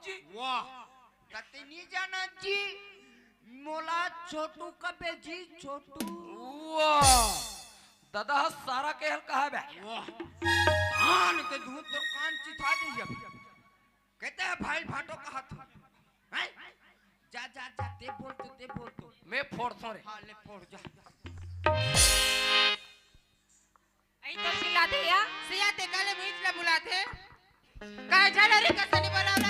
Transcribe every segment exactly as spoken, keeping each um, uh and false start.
जी। वाह, त ते नी जानत जी, मोला छोटू कबे जी, छोटू। वाह, ददा ह सारा के हल कहा बे। वाह, कान के धूत तो कान चिथा दे अभी। कहते हैं भाई भाटो कहा तू, हैं? जा, जा, जा, ते बोल तो, ते बोल तो। मैं फोड़थों रे। हाँ, ले फोड़ जा। अई तो चिल्लाथे या? सिया ते काले मुइच ला बुलाथे। काय झाला रे, कसा नी बोलाव रे?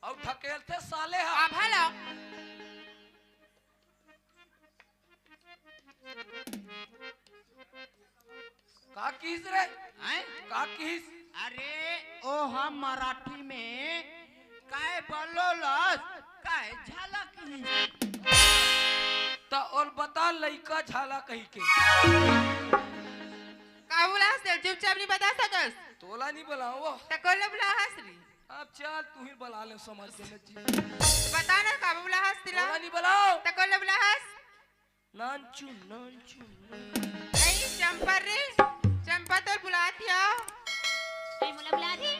अउ ढकेलथे साले हा। आ भला। का किहिस रे? हैं? का किहिस? अरे, ओ हम मराठी में काय बोलोलस, काय झाला किहिस। त ओल बता लइका झाला कहि के। का बोलास ते? चुपचाप नी बता सकस? तोला नी बोलाओ। त कोला बोलाहस रे? अब चल, तू ही बोला ले, समझ के जी। बता ना, का बोलाहस तिला? तोला नी बोलाओ। त कोला बोलाहस? नानचू, नानचू, नानचू। नहीं, चंपा रे, चंपा तोर बुलात हे। नहीं, मोला बुलात हे।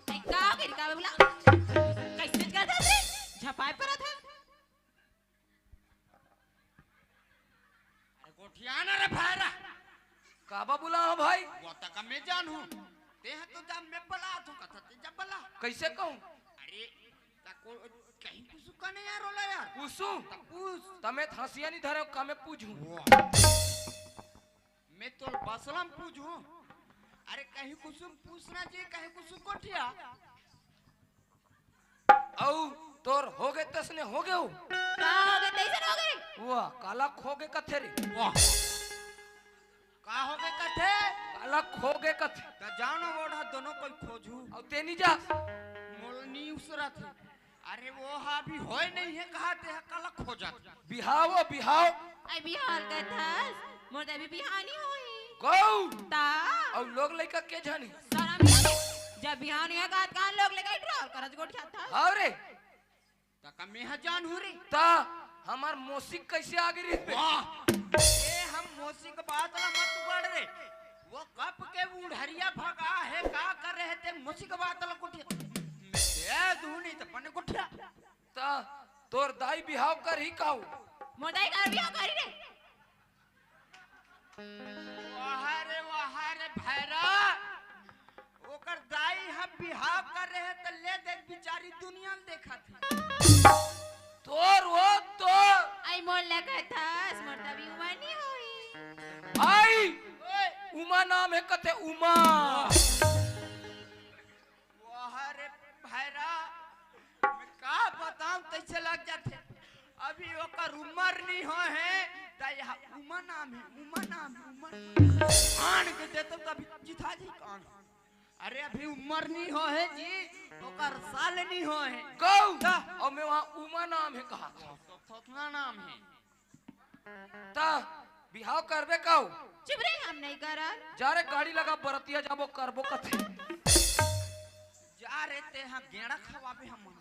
नहीं, का हो गई, का बोला? कैसे करत हे? झपाए परत हे। अरे गोठिया ना रे भैरा। काबर बुलाहूं भाई? वो तक मैं जानहूं। ते ह तो जा मैं बुलात हूं, कथा ते जा बुला। कैसे कहूं? अरे, त को-, कहीं कुसु का नहीं यार, रोला यार। कुसु? त पूछ। त मैं हंसिया नहीं धरे, का मैं पूछूं? वाह। मैं तो बसलम पूछूं। अरे, कहीं कुसु पूछना चाहिए, कहीं कुसु गोठिया। अउ तोर हो गे तइसने हो गे हो। का हो गे तइसने हो गे? वाह, काला खो गे कथे रे। वाह। का हो गे कथे? काला खो गे कथे। त जानो ओढ़ा दोनों कोई खोजू। अउ ते नी जा। मोल नी उसरत हे। अरे वो हा अभी होय नहीं हे, कहा ते हा काला खोजत। बिहाव, बिहाव। अई बिहाव कथस, मोर त अभी बिहाव नी होही। गौ। ता। अउ लोग लइका के जानी? शरम नहीं। जब बिहाव नहीं हे, कहा कान लोग लइका ड्राव करत गोठियाथस। हाव रे। त का मेहा जानहूं रे? त हमर मौसी कइसे आगे रहिबे? वाह। ए, हम मौसी के बात ला मत उगाड़ रे। वो कब के बुढ़रिया भगा हे, का करे हे ते मौसी के बात ला गोठिया। मैं दे दूं नहीं त बने गोठिया। त तोर दाई बिहाव करही काऊ? मोर दाई का बिहाव करही रे। वाह रे, वाह रे भैरा। ओकर दाई ह बिहाव करे हे त ले देख, बिचारी दुनिया ल देखत हे। तोर वो तोर। अई मोर लगत हस, मोर त अभी उमर नी होही। अई, ओए। उमा नाम हे कथे, उमा। वाह रे भैरा, मैं का बताऊं, तइसे लग जाथे। अभी ओकर उमर नी होय हे, त यह उमा नाम हे, उमा नाम हे, उमा। आन के देतो तभी जिथा जी कान। अरे अभी उमर नी होय हे जी, ओकर साल नी होय हे। गौ। त? अउ मैं वहाँ उमा नाम हे कहा। तो थोथना नाम हे। त बिहाव करबे काऊ? चुप रे, हम नहीं करन। जा रे, गाड़ी लगा, बरतिया जाबो, करबो कथे। जा रे, ते हा गेड़ा खवाबे हमन।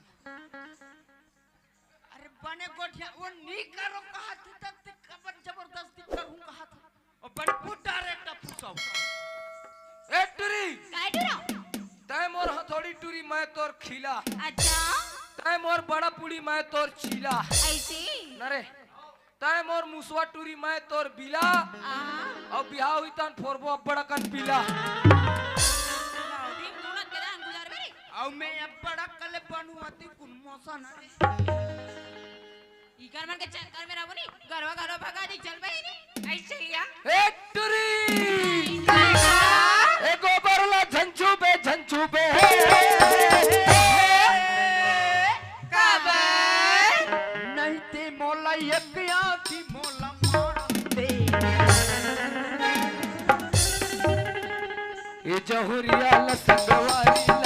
अरे बने गोठिया, वो नी करो कहा थी, तब ते कबर जबरदस्ती करूं कहा था। ओ बन पुटा रे टप्पू सब। ए टुरी। काय टुरा? तय मोर हथौड़ी टुरी, मैं तोर खिला। अच्छा। तय मोर बड़ा पुड़ी, मैं तोर चीला। ऐसे? न रे। तय मोर मुसवा टूरी, मैं तोर बीला। आ। अउ बिहाव हुई तहन फोरबो अब्बड़ अकन पीला। अउ मैं अब्बड़ अकन ले बनू अति कुन मौसा न रे। इकर मन के चक्कर में रहबो नी, गरवा गरवा भगा दी, चल बहिनी। ऐसे लिया। ए टुरी। ए गोबर ला झंझू बे, झंझू बे। काबर? नहीं ते मोला एक आंधी मोला मार दे। ए जहुरिया ल संगवारी ल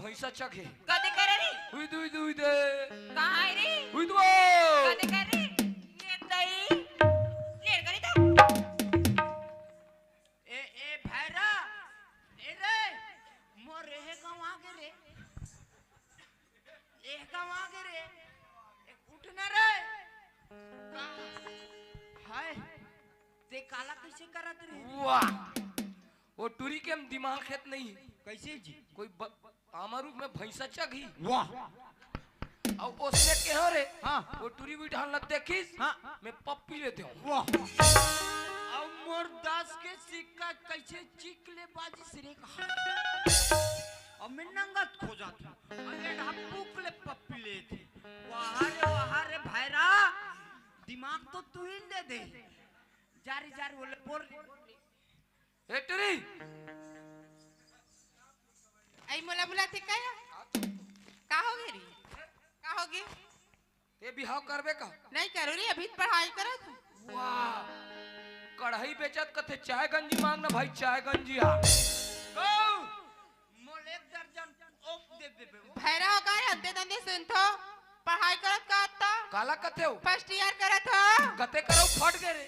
भैंसा चघे। कदे करे रे? हुई दुई दुई दे। कहाँ है रे? हुई दुआ। कदे करे रे? ये दई। लेट करी तो। ए, ए, भैरा। ए रे, मोर एह गाँव आगे रे। एह गाँव आगे रे। ए, उठ ना रे। का? हाय, ते काला कैसे करत रे? वाह, वो टुरी के हम दिमाग खेत नहीं। कैसे जी? कोई ब-, आमा रूख में भैंसा चघी। वाह। अउ ओसने के हो रे। हाँ। वो टुरी बिठान ला देखिस। हाँ। मैं पप्पी लेते हूँ। वाह। अब मोर दस के सिक्का कैसे चिक ले बाजिस रे कहा। अब मैं नंगत खो जात हूँ। अब ये ढापुक ले पप्पी लेते। वाह रे, वाह रे भैरा। दिमाग तो तू ही दे दे। जा रे, जा रे, बोले, बोल रे। ए टुरी। आई मोला बुलाथे का या? का हो गे रे? का हो गे? ते बिहाव करबे का? नहीं करो रे, अभी तो पढ़ाई करत हूँ। वाह, कढ़ाई बेचत कथे चाय गंजी मांगना भाई, चाय गंजी आ। गौ, मोल एक दर्जन ओप दे देबे वो। भैरा हो का रे, हद्दे दंदे सुनथो, पढ़ाई करत का अत्ता? काला कथे हो? फर्स्ट ईयर करत हो। कते करो फट गे रे।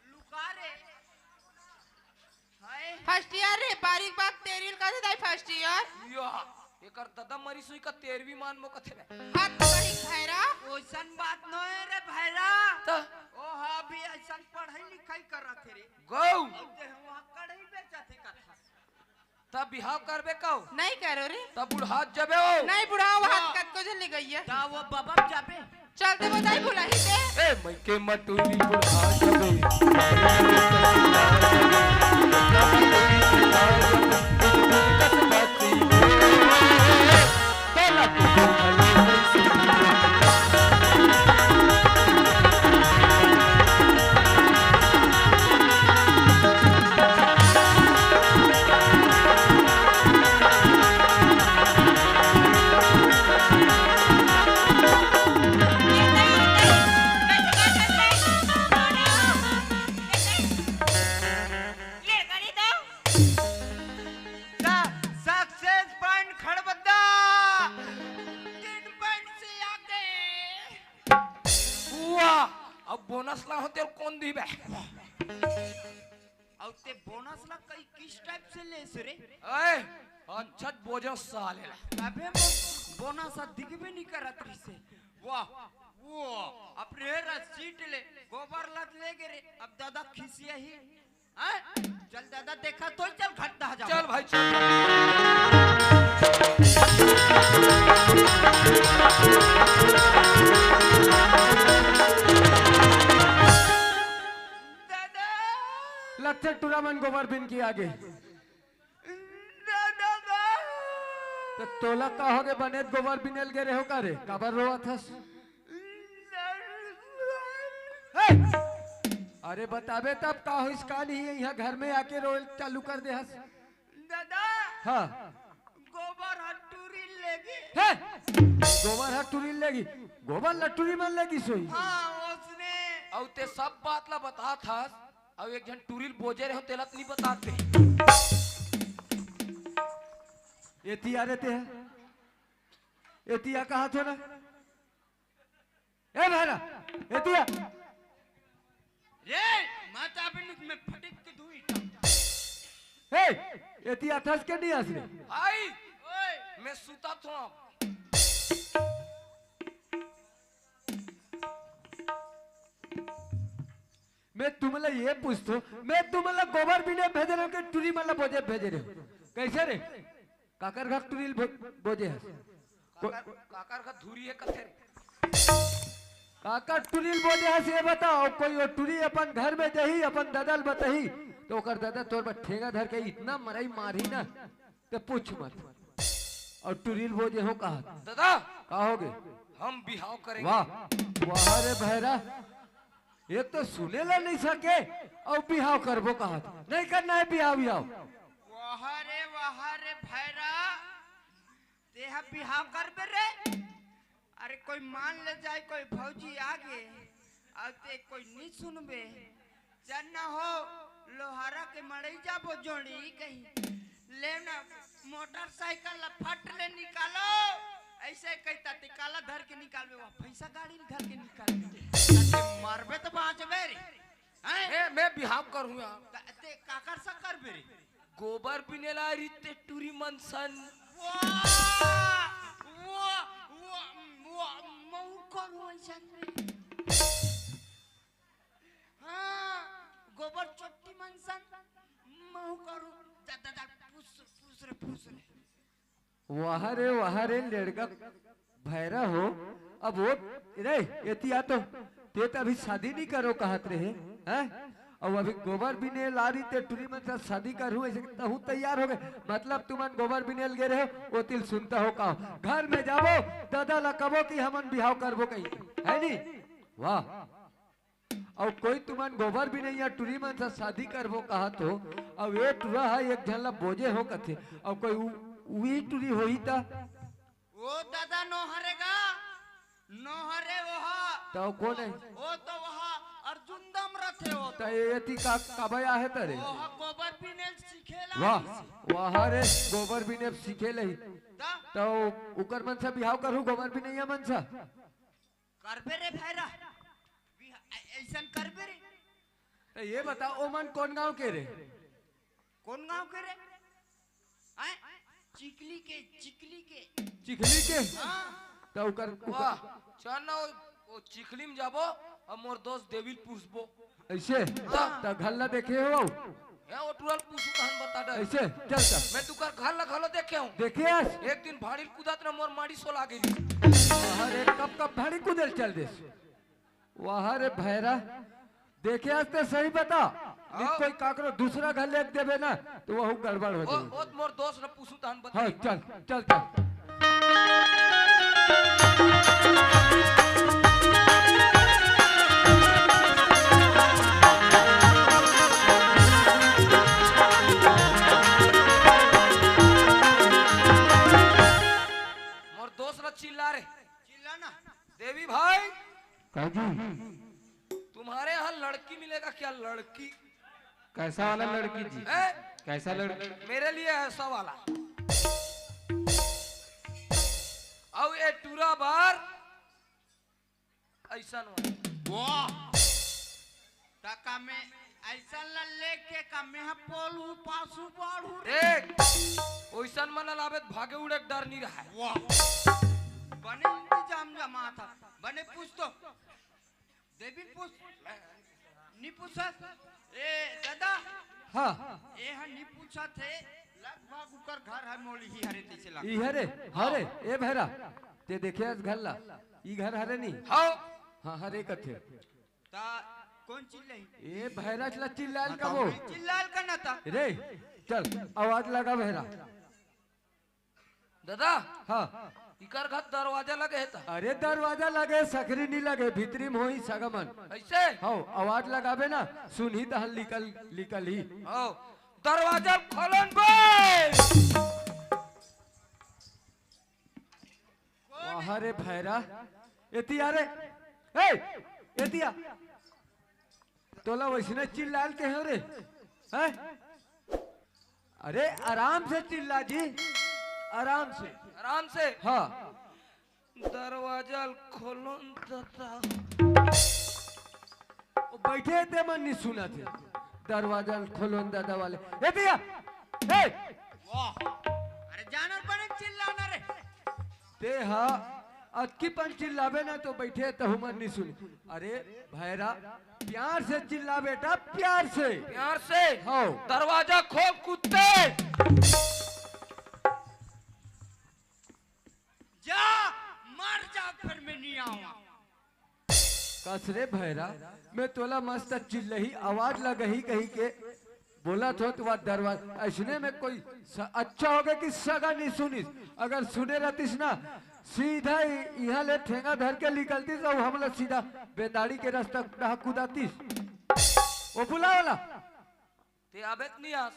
लुका रे। हाय। फर्स्ट ईयर रे, बारीक बात तेरी का दाई फर्स्ट ईयर। या, एकर ददा मरी सुई का तेरहवीं मान मो कथे रे। हाथ तो कहीं भैरा। ओइसन बात नोहे रे भैरा। त? ओ हाँ, भी ऐसन पढ़ाई लिखाई करत हे रे। गौ। अउ ते वहाँ कढ़ाई बेचत हे कथा। तब बिहाव करबे कहो? नहीं करो रे। तब बुढ़ात जबे हो? नहीं बुढ़ाओ, हाथ कतको झन ले गई है। ता वो बबम जाबे। चल दे वो दाई बुलाही दे। ए, मइके मटूरी बुढ़ात जबे। सक्सेस पॉइंट खड़बद्दा। तीन पॉइंट से आगे। वाह, अब बोनस ला होते और कौन दी बे? अउ ते बोनस ला कई किस टाइप से लेस रे? ए, अच्छा बोझो साले ला। अबे मो-, बोनस आ दिखबे नहीं करत रिसे। वाह, वाह, अब रे रा सीट ले, गोबर लत ले गे रे, अब दादा खिसिया ही। हैं? चल दादा देखा तो चल घट दहा जा। चल भाई चल। दादा। लच्छे टुरा मन गोबर बिन की आगे। दादा बा। त तोला का होगे बने गोबर बिनेल गे रेहो का रे? काबर रोवत हस? हे! अरे बताबे तब का होइस का नहीं है, यहाँ घर में आके रोए चालू कर दे हस। दादा। हाँ। गोबर ह टूरी लेगी। हे! गोबर ह टूरी लेगी। गोबर ल टूरी मन लेगी सोई। हाँ, उसने। अउ ते सब बात ला बतात हस। अउ एक झन टूरी ल बोजे रहे हो, तेला त नहीं बतात हे। एती आ रे ते ह। एती आ कहा थो ना। ए भैरा, एती आ। रे, माता बिनु में फटिक के धुई। ए, एती आथस के नहीं आस रे? भाई, ओए। मैं सुता थो। मैं तुमला ये पूछथो, मैं तुमला गोबर बिने भेजे रहो के टूरी मन ला बोजे भेजे रहो? कैसे रे? काकर घर टूरी ल बो-, बोजे हस? को- काकर, काकर घर धूरी है कथे रे? काकर टूरी ल बोजे हस ये बताओ, कोई वो टूरी अपन घर में जही, अपन ददा ल बतही, तो ओकर ददा तोर बर ठेंगा धर के इतना मरई मारही ना, ते पूछ मत। अउ टूरी ल बोजे हो कहा। दादा। का होगे? हम बिहाव करेंगे। वाह, वाह रे भैरा। एक तो सुने ला नहीं सके अउ बिहाव करबो कहत। नहीं करना है बिहाव, बिहाव। वाह रे, वाह रे भैरा, तेहा बिहाव करबे रे। अरे कोई मान ले जाए, कोई भौजी आगे, अउ ते कोई नहीं सुनबे। चल ना हो, लोहारा के मड़ई जाबो जोड़ी कहीं। ले ना, मोटरसाइकिल ला फट ले निकालो। ऐसे कहिता ते काला धर के निकालबे, वह भैंसा गाड़ी धर के निकालबे। ताते मरबे तो बाँचबे रे। हैं? मैं, मैं बिहाव करूँगा। त-, ते काकर सा करबे रे? गोबर बिने ला रीते टूरी मन सन। वाह! वाह! वाह! वाह! महू करू ऐसन रे। हाँ, गोबर चोट्टी मन सन, महू करू। जा, जा, जा, पूछ, पूछ रे, पूछ रे। वाह रे, वाह रे, लड़का भैरा हो। अब वो रे, एती आ तो, ते तो अभी शादी नहीं करो कहत रहे, हैं? अब अभी गोबर बिने ला रीते टूरी मन सन शादी करूँ, ऐसे तहूँ तैयार हो गए। मतलब तुमन गोबर बिने ल गे रहे हो, ओती ल सुनता हो का? घर में जाबो, दादा ला कबो कि हमन बिहाव करबो कहीं, है नी? वाह। अउ कोई तुमन गोबर बिनइया टूरी मन सन शादी करबो कहत हो, अउ ए टूरा ह एक झन ला बोजे हो कथे, अउ कोई उ-, उही टूरी होही त? ओ दादा, नो हरे गा, नो हरे ओहा। त कोन हे? ओ तो ओहा अर्जुन दम रथे ओ। त एती का, काबे आहे त रे? ओहा गोबर बिने ल सीखे ला वाह, आइस। वाह रे, गोबर बिने सीखे लही। त? त उकर मन सन बिहाव करहूँ, गोबर बिनइया मन सन। करबे रे भैरा, बिहा-, ऐ-, ऐसन करबे रे। त ये बता, ओ मन कोन गांव के रे? कोन गांव के रे? हैं? चिखली के, चिखली के। चिखली के? हाँ। त उकर, उकर वाह, चल ना, ओ, ओ चिखली में जाबो, अउ मोर दोस्त देवी ल पूछबो। ऐसे? हाँ। त घर ला देखे हो? हे, ओ टूरा ल पूछू तहन बता डर। ऐसे? चल, चल। मैं तुकर घर ला घलो देखे हूँ। देखे हस? एक दिन भाड़ी ल कूदत ना मोर माड़ी सोला गे। अरे, कब, कब भाड़ी कूदे ल चल देस? वाह रे भैरा, देखे हस त सही बता। हाँ। कोई काकरो दूसरा घर ले देबे ना, त वहू गड़बड़ हो ओ, जाही। ओ मोर दोस्त ल पूछू तहन हाँ, बताही। चल, चल, चल। मोर दोस्त ल चिल्ला रे। चिल्ला ना। देवी भाई। का जी? तुम्हारे यहाँ लड़की मिलेगा क्या, लड़की? कैसा वाला लड़की जी? हैं? कैसा लड़की? मेरे लिए ऐसा वाला। अउ ए टूरा बर ऐसन वाला। वाह! त का मैं ऐसन ला लेके का मैं ह पोलू पासू बाढ़ू रे? देख, ओइसन मन ला लाबे त भागे उड़े के डर नी रहय। वाह! बने इंतजाम जमात ह। बने पूछ तो। देवी पूछ। नी पूछत। ए, दादा। हाँ। ए ह नी पूछत हे। लगभग उकर घर ह मोली ही हरे तइसे लगथे। ई हरे? हरे, ए भैरा। ते देखे हस घर ला? ई घर हरे नी? हाँ। हाँ, हरे कथे। त कोन चिल्लाही? ए भैरा ला चिल्लाल हाँ, कबो। त चिल्लाल का ना त। रे, चल, आवाज लगा भैरा। दादा, हाँ। इकर घर दरवाजा लगे हे त? अरे दरवाजा लगे, सकरी नी लगे, भीतरी में होही सगा मन। ऐसे? हौ, आवाज लगाबे ना, सुनही तहन निकल, निकलही। हौ, दरवाजा खोलन बे। वाह रे भैरा, एती आ रे, ए, एती आ। तोला वैसने चिल्लाल के हो रे, हैं? अरे आराम से चिल्ला जी, आराम से। आराम से? हाँ। दरवाजा ल खोलो न दादा। ओ बैठे हे ते मन नी सुनत हे। दरवाजा ल खोलो न दादा वाले। ए भैया, ए! वाह। अरे जानर बने चिल्लाना रे। ते हा अतकी पन चिल्लाबे ना तो बैठे तहू मन नी सुने। अरे भैरा, प्यार से चिल्ला बेटा, प्यार से। प्यार से? हौ। दरवाजा खोल कुत्ते। जा, मर जा, फिर मैं नी आऊँ। कस रे भैरा, मैं तोला मस्त चिल्लही आवाज लगही कही के बोलत हों त वह दरवाजा, अइसने में कोई स-, अच्छा होगे कि सगा नी सुनिस। अगर सुने रहतिस ना, सीधा इ-, इहाँ ले ठेंगा धर के निकलतिस अउ हमला सीधा बेंदाड़ी के रस्ता डहा कुदातिस। ओ बुला वाला। ते आबे त नी आस।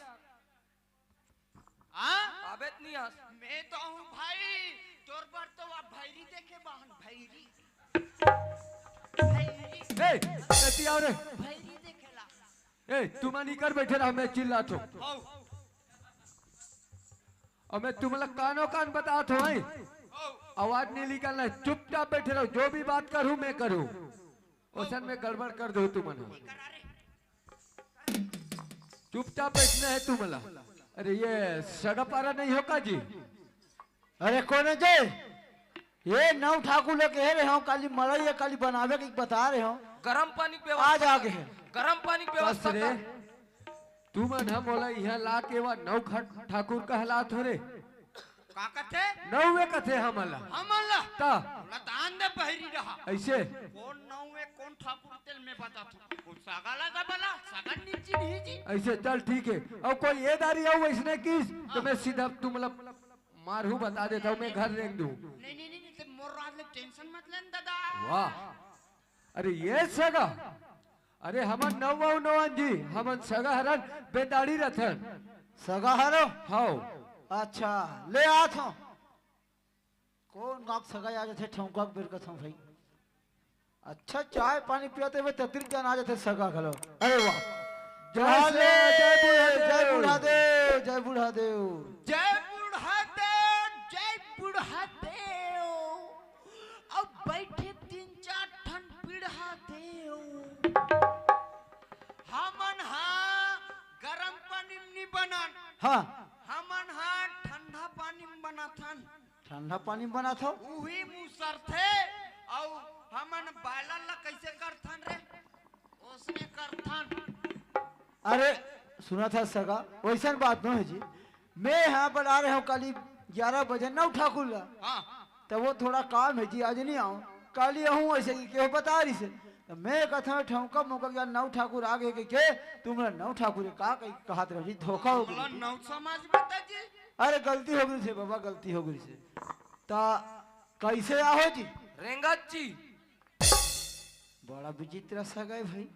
हाँ? आबे त नी आस। मैं तो हूँ भाई, तोर बर तो वह भैरी देखे बाहन, भैरी। भैरी। ए, एती आओ रे। भैरी देखेला। ए, तुमन इकर बैठे रहा, मैं चिल्लात हों। हौ। अउ मैं तुमला कानो कान बतात हंव, आवाज नहीं निकालना है, चुपचाप बैठे रहो, जो भी बात करूं मैं करूं, ओसन में गड़बड़ कर दो तुमन ह। चुपचाप बैठना है तुमला। अरे ये सगा पारा नहीं हो का जी? अरे कोन हे जी? ये नौ ठाकुर ल कहे रहे हंव, काली मड़ई हे, काली बनावे के बता रहे हंव। गरम पानी के आज व्यवस्था आगे कर। हे। गरम पानी के बस व्यवस्था रे, कर। तुमन ह मोला इहां ला के वा नौ खा-, ठाकुर कहलात हो रे। का कथे? नौवे कथे हमन ला। हमन ला? त? ओला दान दे बहिरी रहा। अइसे? कोन नौवे, कोन ठाकुर तेल में बताथंव। कोन सगा ला त बला, सगा नीची नहीं जी। अइसे चल ठीक हे। अउ कोई ए दारी अउ अइसने किस, त हाँ। मैं सीधा तुमला मारहूं, बता देथंव, मैं घर रेंग दूं। नहीं, नहीं, नहीं, नहीं, ते मोर राज ले tension मत लेन दादा। वाह। अरे ये सगा? अरे हमन नौ अउ नौ जी, हमन सगा हरन, बेदाड़ी रथन। सगा हरो? हव। अच्छा, ले आत हंव। कोन गांव के सगा आ जाथे, ठौंका के बेर कथंव भाई। अच्छा, चाय पानी पियाते हुए ततरी जान आ जाथे सगा घलो। अरे वाह। जय श्री राम, जय बूढ़ा देव। जय बूढ़ा देव, जय बूढ़ा देव। जय बूढ़ा देव, जय बूढ़ा देव। अब बैठे तीन चार ठन पीढ़ा देव। हमन हा गरम पानी म नी बनन। हाँ। हमन हा ठंडा पानी म बनाथन। ठंडा पानी बनाथव? उही मुसरथे, अउ हमन boiler ला कइसे करथन रे? ओसने करथन। अरे, सुनत हस सगा, वइसन बात नोहे जी। मैं हा बला रहे हंव काली ग्यारह बजे नौ ठाकुर ला। हाँ। त वो थोड़ा काम हे जी, आज नहीं आंव, काली आहूं, अइसे कहिके बता रहिसे। त मैं कथंव, ठौंका मौका के नौ ठाकुर आ गे कहिके, तुमला नौ ठाकुर का कहि कहत रहे जी, धोखा हो गे। नौ समाज बता जी। अरे गलती हो गे रहिसे बाबा, गलती हो गे रहिसे। त कइसे आहो जी? रेंगत जी। बड़ा विचित्र सगा हे भाई।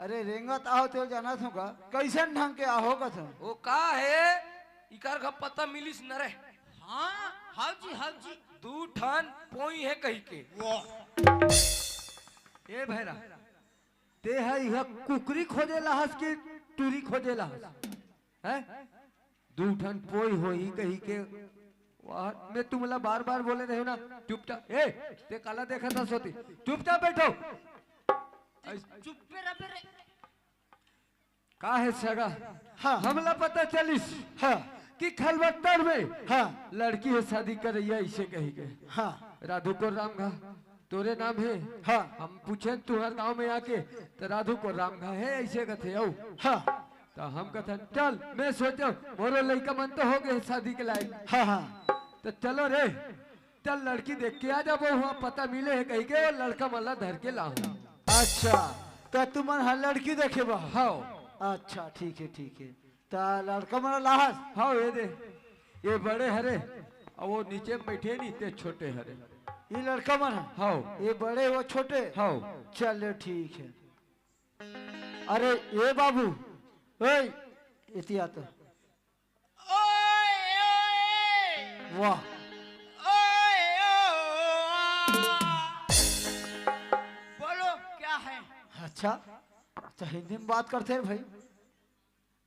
अरे रेंगत आहो तेला जानत हंव का? कइसन ढंग के आहो कथंव? ओ का हे, इकर घर पता मिलिस न रे। हाँ, हव जी, हव जी। दू ठन पोई हे कहिके। वाह। ए भैरा, ते ह इहां कुकरी खोजे ला हस कि टूरी खोजे ला हस? हैं? दू ठन पोई होही कहिके। वाह, मैं तुमला बार-बार बोले रहेंव ना, चुपचाप। ए, ते काला देखत हस ओती? चुपचाप बैठो। चुप्पे रह बे रे। का हे सगा? हाँ। हमला पता चलिस हाँ। कि खलबत्तर में हाँ। लड़की हे शादी करइया, अइसे कहिके। हाँ। राधू कोर्राम घा, तोरे नाम हे? हाँ। हम पूछेन तुंहर गांव में आके, त राधू कोर्राम घा हे, अइसे कथे अउ। हाँ। त हम कथन, चल, मैं सोचेंव, मोरो लइका मन तो हो गे शादी के लायक। हाँ, हाँ। त चलो रे, चल लड़की देख के आ जाबो, उहां पता मिले हे कहिके, वो लड़का मन ला धर के लाहूं। अच्छा, त तुमन हा लड़की देखे बर? हव। अच्छा, ठीक हे, ठीक हे। त लड़का मन ला लाहस? हव, ये दे, ये बड़े हरे, अउ वो नीचे में बइठे नहीं, ते छोटे हरे। ये लड़का मन हा? हव। ये बड़े, वो छोटे? हव। चल, ठीक हे। अरे ए बाबू, ओए, एती आ तो। ओए, ओए। वाह। ओए, ओ, आ। बोलो, क्या है? अच्छा, अच्छा, हिंदी में बात करते हैं भाई।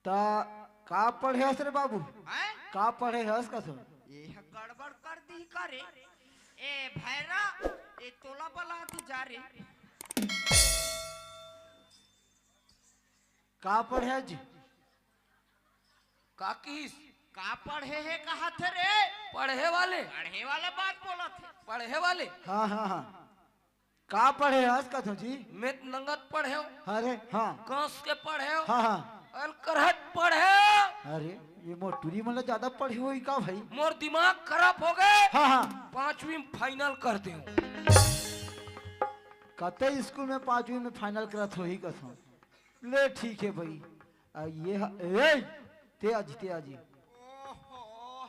त का पढ़े हस रे बाबू? हैं? का पढ़े हस कथंव? ये ह गड़बड़ कर दी का रे? ए भैरा, ए तोला बला दी जा रे। का पढ़े जी? का किस? का पढ़े हे कहा थे रे? पढ़े वाले। पढ़े वाला बात बोला थे। पढ़े वाले। हाँ, हाँ, हाँ। का पढ़े हस कथंव जी? मैं नंगत पढ़ेंव। अरे, हाँ। कस के पढ़ेंव। हाँ, हाँ। अउ करहट पढ़ेंव। अरे, ये मोर टूरी मन ले ज्यादा पढ़े होही का भाई? मोर दिमाग खराब हो गे। हाँ, हाँ। पांचवी में final कर देंव। कते स्कूल में पांचवी में final करत होही कथंव? ले ठीक हे भाई। अउ ये ह-, ए, ते आ जी, ते आ जी। ओहो।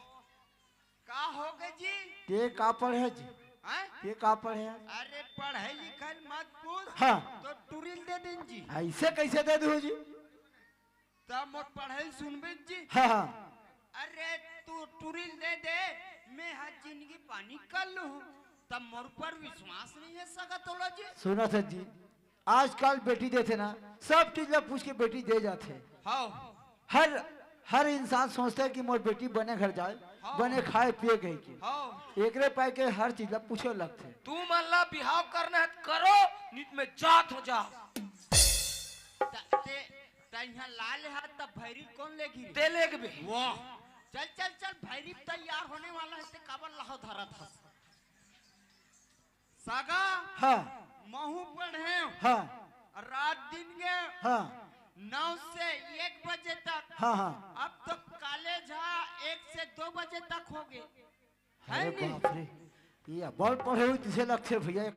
का हो गे जी? ते का पढ़े जी? हैं? ते का पढ़े? अरे पढ़े लिखे ल मत पूछ। हाँ। त टूरी ल दे देन जी। अइसे कइसे दे दूं जी? त मोर पढ़े ल सुनबे जी। हाँ, हाँ। अरे तैं टूरी ल दे दे, मैं हा जिनगी पानी कर लूं, त मोर ऊपर विश्वास नहीं हे सगा तोला जी। सुनत हस जी, आजकल बेटी देथे ना, सब चीज ला पूछ के बेटी दे जाथे। हव। हर, हर इंसान सोचथे कि मोर बेटी बने घर जाए, बने खाए पिए गई के। एकरे पाए के हर चीज ला पूछे लगथे। तुमन ला बिहाव करना हे त करो, नित में जात हो जा। त- ते त इहाँ ला ले हा, तब भैरी कोन लेगी रे? ते लेगबे। वाह, चल चल चल, भैरी तैयार होने वाला हे, ते काबर लाहो धरत हस? सगा, हाँ। महू पढ़े, हाँ। रात दिन के हाँ। नौ से एक बजे तक। हाँ, हाँ। अब तो कॉलेज हा, एक से दो बजे तक हो गए। है अरे नहीं? बाप रे, ये बड़ पढ़े हुए तुझे लगथे भैया।